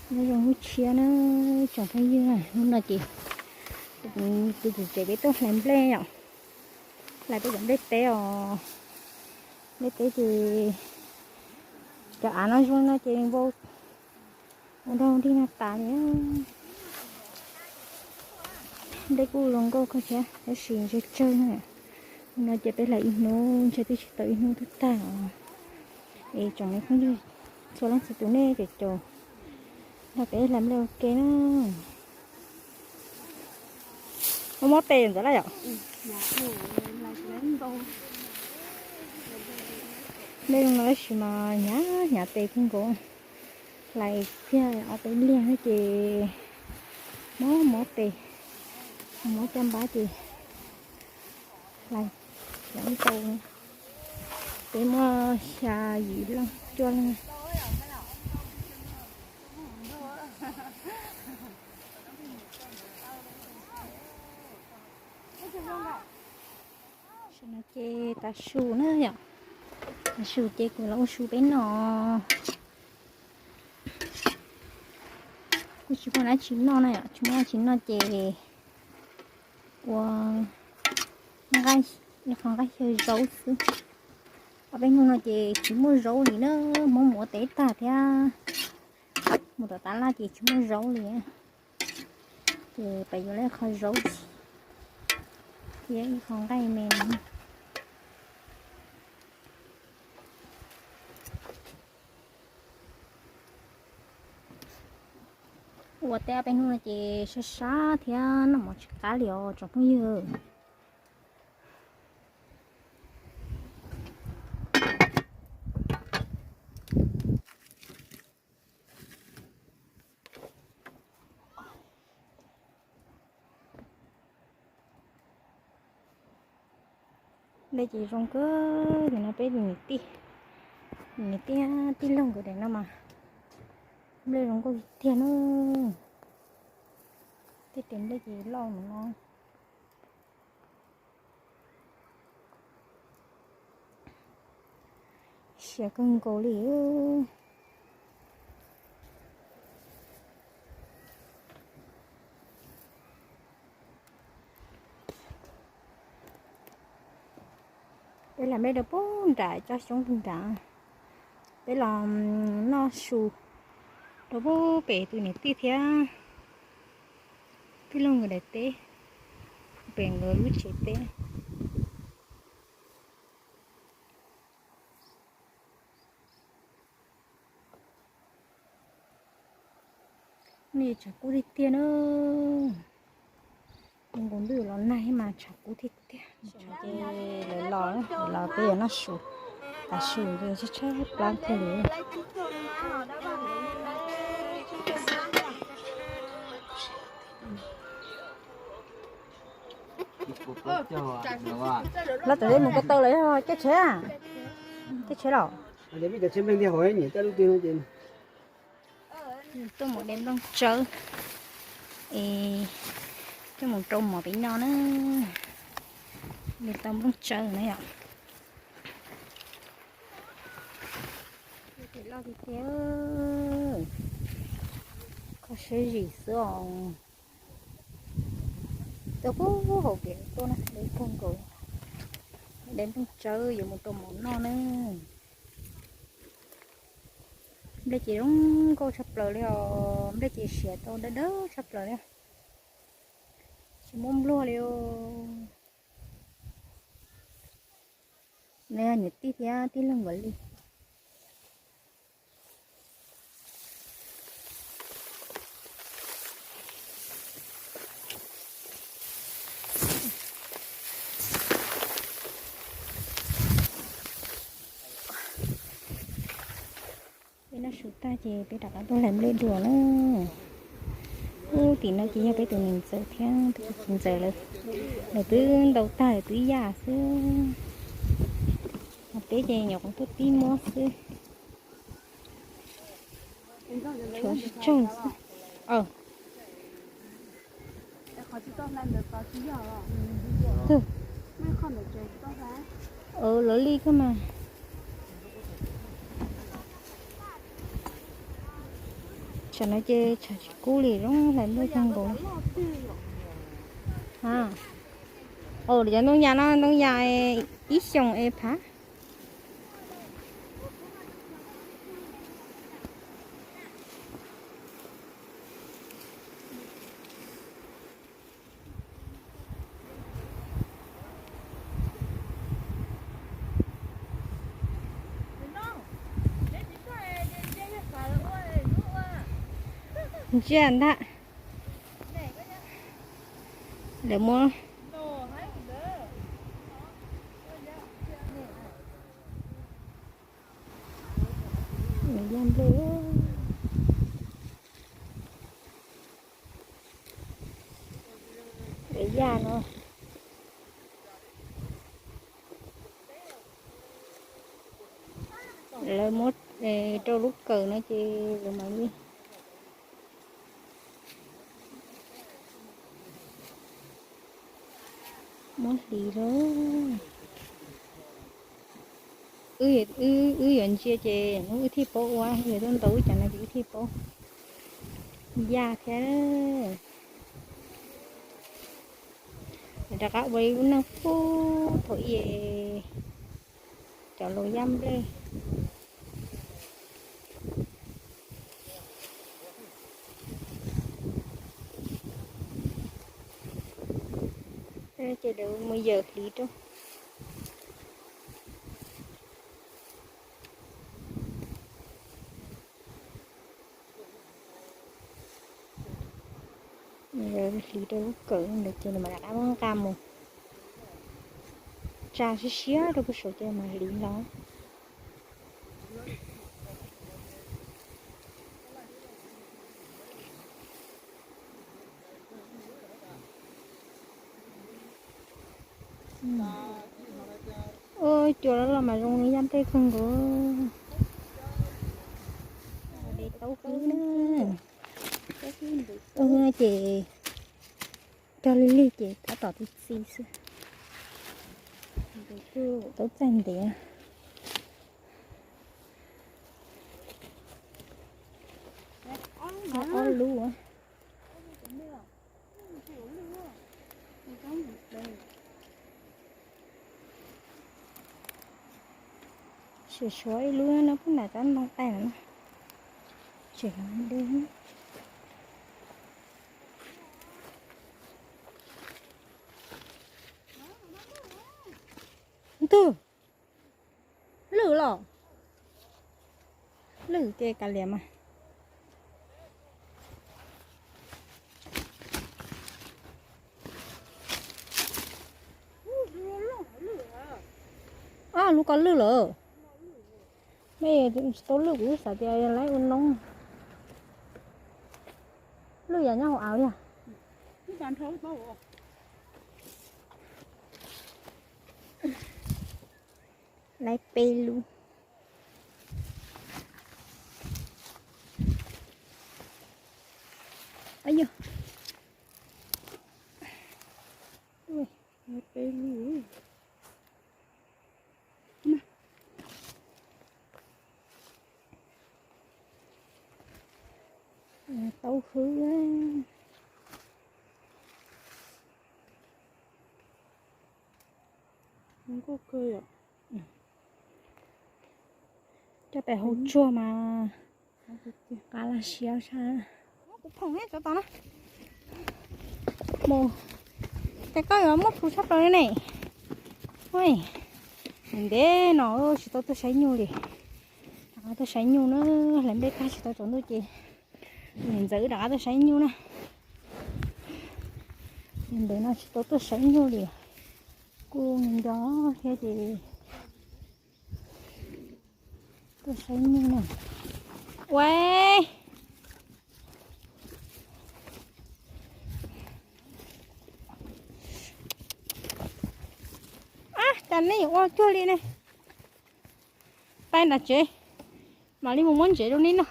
Nyob zoo hnub tshiab na tsoom phooj ywg, hnub no ces kuv txiv tsev peb tuaj hlais nplej yom, hlais peb cov nplej teb os. Nplej teb ces cov av no zoo no ces npau ua dog dig no tas li. Nplej kuj zoo nkauj kawg thiab tab sis ntshe tsawg na. Hnub no ces peb hlais ib hnub ntshe twb tsis tau ib hnub twb tag os. Es tsoom phooj ywg txhua leej txhua tus nej caum caum nrog peb hlais nplej ua ke na. Muaj mob tes ntxov lawm yom. Nplej zoo no tab sis mas hnyav hnyav tes kawg nkaus. Hlais kiag ob peb liag no ces mob mob tes, mob caj npab ces hlais tsis tau. Peb muaj xya yim leej cuaj leej. Tam sim no ces tav su na yom, tav su ces kuv los ua su peb noj. Kuj tsis muaj dab tsi noj na yom, tsis muaj dab tsi noj ces ua nqaij, ib qho nqaij xyaw zaub xwb. Ob peb hnub no ces tsis muaj zaub li na, Hmoob mus ua teb tag thiab mus tom tab laj ces tsis muaj zaub li. Ces peb yuav ib qho zaub thiab ib qho nqaij me. Ua teb ob peb hnub no ces sab sab thiab noj mov tsis qab li os tsoom phooj ywg. Nplej ces zoo kawg li no, peb niam tij, niam tij tij laug nkawd daim no mas nplej zoo nkauj tiag tiag na. Tej tes nplej ces loj mus no. Siav kawg nkaus li. Peb hlais nplej rau pub nram tsob xyoob pub nrad. Peb los noj su rau pub pem tus niam tij thiab tij laug nkawd daim teb, pem nkawd lub tsev teb. Nej tshav kub tiag tiag na. Nkaus ntuj los nag mas tshav kub tiag tiag. Ces lawv los, los peb yuav noj su, tav su ces tshaib tshaib plab kawg li. Los tom teb mus ko taw los yog caij tsheb? Caij tsheb los? Tuaj mus de nplooj tsawb es coj mus rau mov peb noj na. De tau nplooj tsawb na yom. Loj tiag tiag, kho siab zim xwb os. Tuaj pub hauv kev tuaj na, de kawg nkaus. De nplooj tsawb yuav mus rau mov noj na. Nplej ces zoo nkauj tshaj plaws li os, nplej ces siav tau dawb dawb tshaj plaws li. Tsis muaj npluag li os. Nws yog niam tij thiab tij laug nkawd li. Peb noj su tag ces peb rov qab tuaj hlais nplej dua na. Ub, tim no ces yog peb tus niam ntxawm thiab peb tus txiv ntxawm lawv, lawv twb ntaus tag lawv twb yaj xwb. Ho peb ces nyuam qhuav tuaj tib muab xwb. Tshuav tsawg xwb. Twg? Lawv li koj mas. Tsam no ces tshav tsis kub li, zoo hlais nplej kawg nkaus. Au, cov ntoo yas no ntoo yas ib xyoos es phav. Ntsia ntag. Lawv muab yaj nplej, yaj no lawv muab rau lub kawm no ces lawv mam li muab hliv rau. Wb yuav ntsia ces hnub wb thiaj paub ua, yog tuaj ntaus wb cov no ces wb thiaj paub yaj thiab. Rov qab ua ib lub neej pub thaum i cov laus yaj nplej. Ces lawv mus yawm hliv rau. Hliv rau lub kawm ntawd ces nws mam rov qab muab nqa mus tsa siab siab rau puag saum ces mam hliv los. Ua cua los los mas zoo li yaj nplej kawg nkaus. De taub hwb na. Taub hwb no ces cog lig lig ces tab tom txi txi xwb. Taub txaij ntev. Ob lub. Tseem tshuav ib lub no pub nram cov ntoo tais no. Tseem de. Ntug, lwj los, lwj ces kav liam mas. Ab, lub ko lwj lawm. Mej tsis tau lwj, kuv xav tias yog lawv ua noob. Lwj yam nyob hauv av li. Lawv peb lub. Ab yog, lawv peb lub. Taub hwb. Nkauj kawg yom. Coj pem hauv tsuag mas qab laj siab tshaj. Kuv phoom nej tsov tos na. Mus, ces koj yuav muaj plhus tshaj plaws li ne. Ntev no tsis tau tuaj saib nyuj li. Rov qab tuaj saib nyuj na, hlais nplej tag tsis tau tsaus ntuj ces niam ntxawm rov qab tuaj saib nyuj na. Ntev no tsis tau tuaj saib nyuj li. Kuj nco thiab ces tuaj saib nyuj na. Ua, ab, cas nej yuav ua cuag li ne. Pab nram tsev, mam li mus muab ntsev rau nej noj.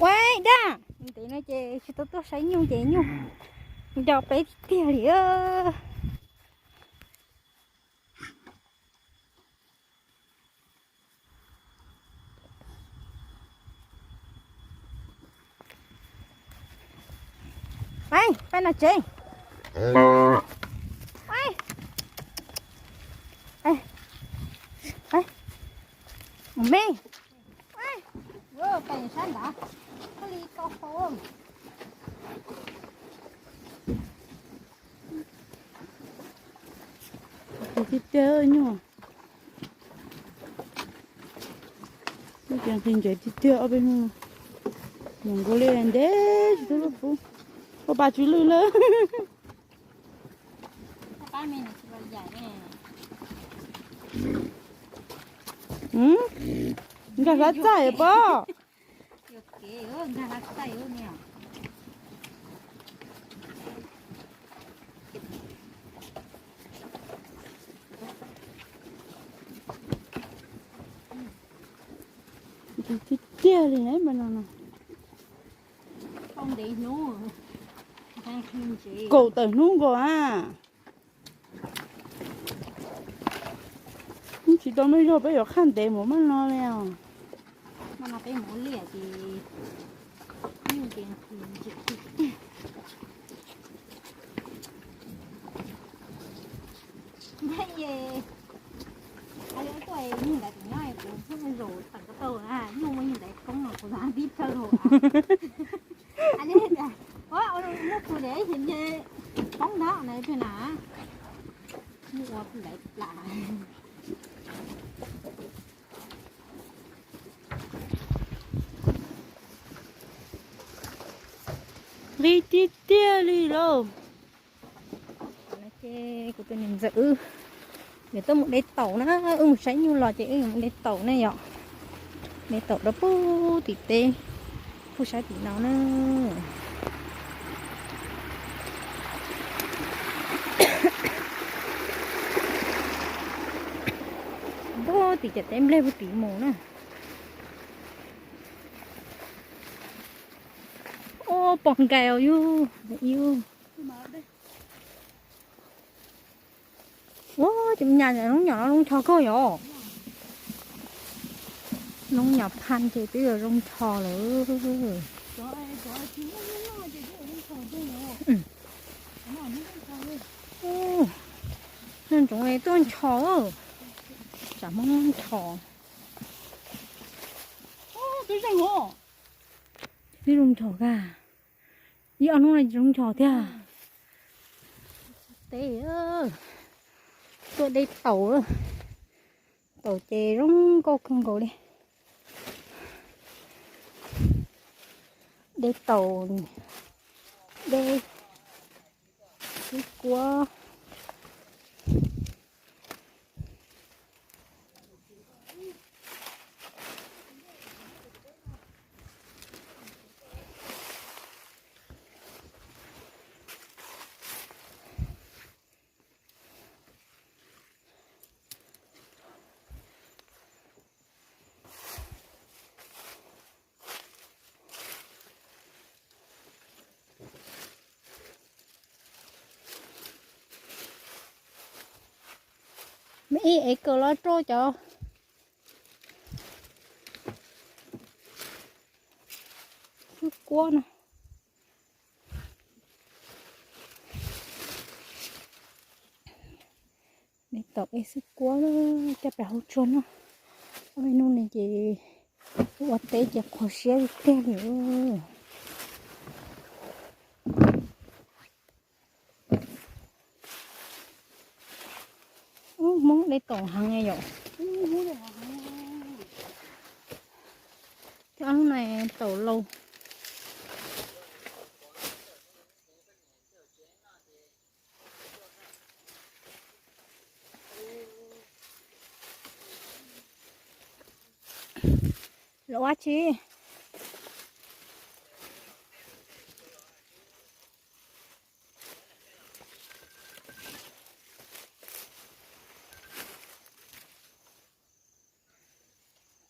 Ua dab, ntev no ces tsis tau tuaj saib nyuj ces nyuj nco peb tiag li. Peb, peb no tsev. Peb, peb, me, peb, sab ntawd, li koj hau. Tiag tiag nyuj. Ces nqhis ntses tiag tiag ob peb hnub no. Mus nkaus li ntev tsis tau lub pub. Ua pas tsw lwj lawm. Nkag hlab txaij pob. Tiag tiag li na, mas no no. Kaum tawm hnub nkaus a. Tsis tau muaj zog peb yuav qhaj ntev mus maj no li os. Nyuj ntawd kuv nyob kuv pheej zaum tawm ko taw na, nyuj muaj nyuj ntawd koob no kuv tib plhaw zaum. Muab kuv de ib xyem nce koob ntawd na pem na. Nyuj ua ntawd plam. Nqhis tiag tiag li lauj. Ces kuv tus niam ntxawm wb, yuav tuaj mus de taum na, wb mus saib nyuj los ces wb yuav mus de taum ne yom. De taum rau pug tim teb, pug sab tim no na. Pug tim cov teb nplej pug tim mus na. Ua pom nkais os yus, yus. Ua ces nyas zoo nyom no zoo ncho kawg yom. Zoo nyom phaj ces twb yuav zoo ncho lawm. Nyob ntsoov tuaj ncho, tsam Hmoob ncho. Twb zoo ncho kag. Ib ob hnub no zoo ncho thiab. Teb, tuaj de taum, taum ces zoo nkauj kawg nkaus li. De taum, de xwb kuab. Me ib ev kaws los rau cov xwb kuab no. De taum ev xwb kuab coj pem hauv tsua noj. Ob peb hnub no ces ua teb ces qhuav siab tiag li. Ub, Hmoob de taum heev yom. Thiab ob hnub no taum laus. Los ua tsi?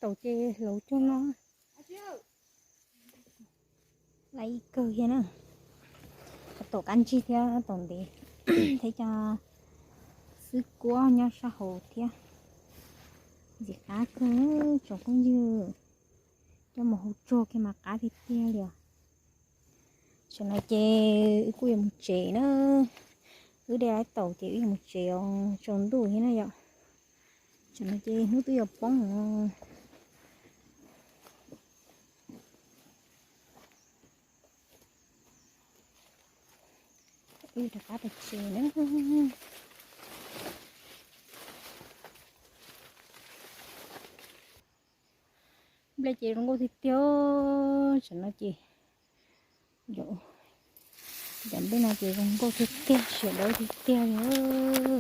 Taum ces hlauv cuag no. Laiv kawg thiab na. Taum kab ntsig thiab taum ntev thiab cov xwb kuab nyob sab hauv thiab. Ntxim qab kawg tsoom phooj ywg, coj mus hau tsuag kiag mas qab tiag tiag li os. Tsam no ces wb kuj yuav mus tsev na. Wb de lawv taum ces wb yuav mus tsev os, tsaus ntuj thiab na yom. Tsam no ces hnub twb yuav poob os. Wb rov qab pem tsev na. Nplej ces zoo nkauj tiag tiag, tsam no ces cov nplej no ces zoo nkauj tiag tiag, siav dawb tiag tiag li.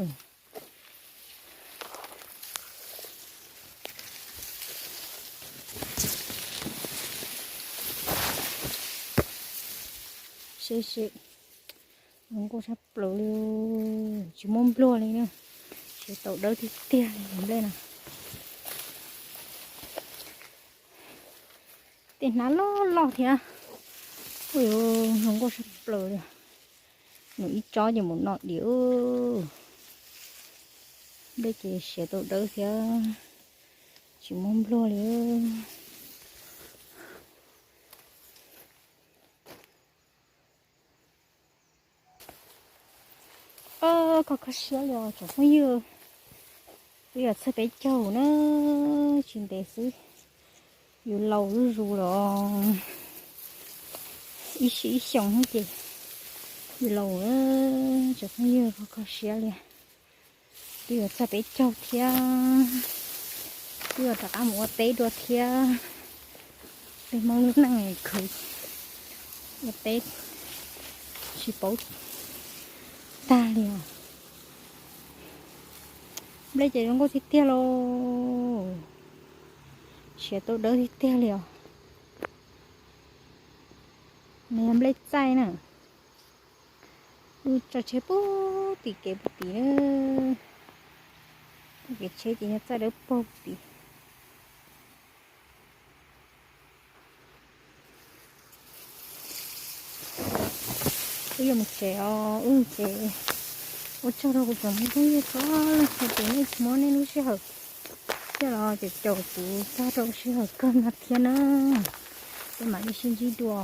Seb seb, zoo nkauj tshaj plaws li, tsis muaj npluag li na, siav tau dawb tiag tiag li nplej no. Tej hnab loj loj thiab. Ua zoo nkauj tshaj plaws li. Nws ib tsob ces mus no diam. Nplej ces siav tau dawb thiab, tsis muaj npluag li. Kho kho siab li os tsoom phooj ywg. Twb yuav txog peb caug na, tsis ntev xwb yus laus zuj zus los, ib sim ib xyoos ces yus laus tsoom phooj ywg, kho kho siab li. Twb yuav txog peb caug thiab, twb yuav rov qab mus ua teb dua thiab. Peb Hmoob lub neej khwv ua teb tsis paub tag li os. Nplej ces zoo nkauj tiag tiag lauj, siav tau dawb tiag tiag li os. Nws yog nplej txaij na. Wb tso tsheb puag tim kev puag tim na, puag kev tsheb ces yog txaij dawb paug tim. Wb yuav mus tsev os, wb ces ua tsaug rau kuv tsoom phooj ywg txhua leej txhua tus, nej muab nej lub sij hawm coj los caum caum kuv tag rau sij hawm kawg no thiab na. Peb mam li sib ntsib dua.